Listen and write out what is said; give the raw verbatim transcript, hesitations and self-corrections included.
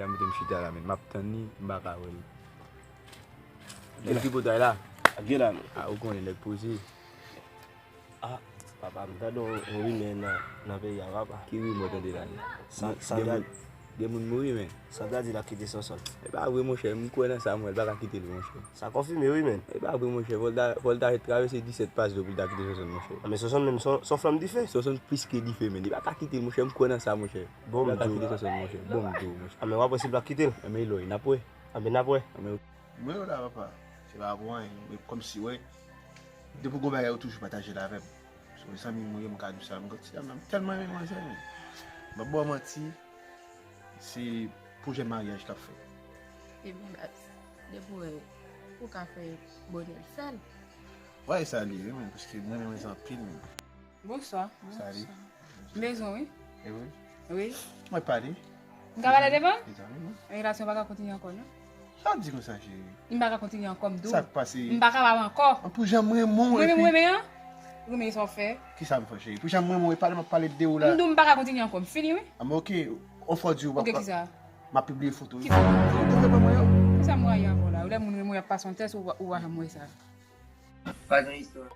Mete m chita la, men m ap tann li, m pa ka wè l. Nèg tripotay la. Ap gen la, men. Ah, ou konnen nèg poze. Ah, papa, m tande yon, yon rimè nan, nan peyi a, papa. Ki rimè w tande la, men? Sa, Sandra, gen moun, gen moun mouri, men. Sandra di l ap kite Sonson. E pa vre, monchè, m kwè nan sa, mwen, l pa ka kite l, monchè. Sa konfime, wi, men. E pa vre, monchè, fò l ta, fò l ta travèse disèt pas dlo pou l ta kite Sonson, monchè. Ah, men Sonson menm, se yon, se yon flanm dife. Sonson plis ke dife, men. Li pa ka kite l, monchè, m kwè nan sa, monchè. Bon, m di w. Li pa ka kite Sonson, monchè. Bon, m di w, monchè. Ah, men w ap wè si l pa kite l. Ah, men lò, n ap wè. Ah, men n ap wè. Ah, men Mwen yo la, papa. Se pa pou anyen. Men kòmsi, wè, depi w gon bagay, ou toujou pataje l avè m. So, mezanmi, mwen, m ka di w sa, m, ti dam nan, m tèlman renmen manzè, men. M ap ba w manti, se pwojè maryaj k ap fèt. Ebyen, baz, depi w wè ou ka fè bonè l, fè l. Wè, e sa li ye, wi, men, paske mwen renmen manzè anpil, men. Bonswa. Sali. Mezon, wi. E wi. Wi. Mwen pale. M ka pale devan? Mezanmi, non. Relasyon pa ka kontinye ankò, non. Sa w di konsa, cheri? M pa ka kontinye ankò, m di w. Sa k pase? M pa kapab ankò. An, pou jan m renmen w, epi. Mwen menm renmen an? Renmen sa w fè? Kisa m fè, cheri? Pou jan m renmen w, e pale m ap pale de ou la. M di w m pa ka kontinye ankò, m fini, wi. A, men oke, on fò di w. Oke, kisa? M ap pibliye foto, wi. Ki foto? Foto w te fè ban mwen yo. Kisa m rayi ankò la? Lè moun renmen w, y ap pase yon tès, ou, ou pa janm wè sa. Pa gen istwa.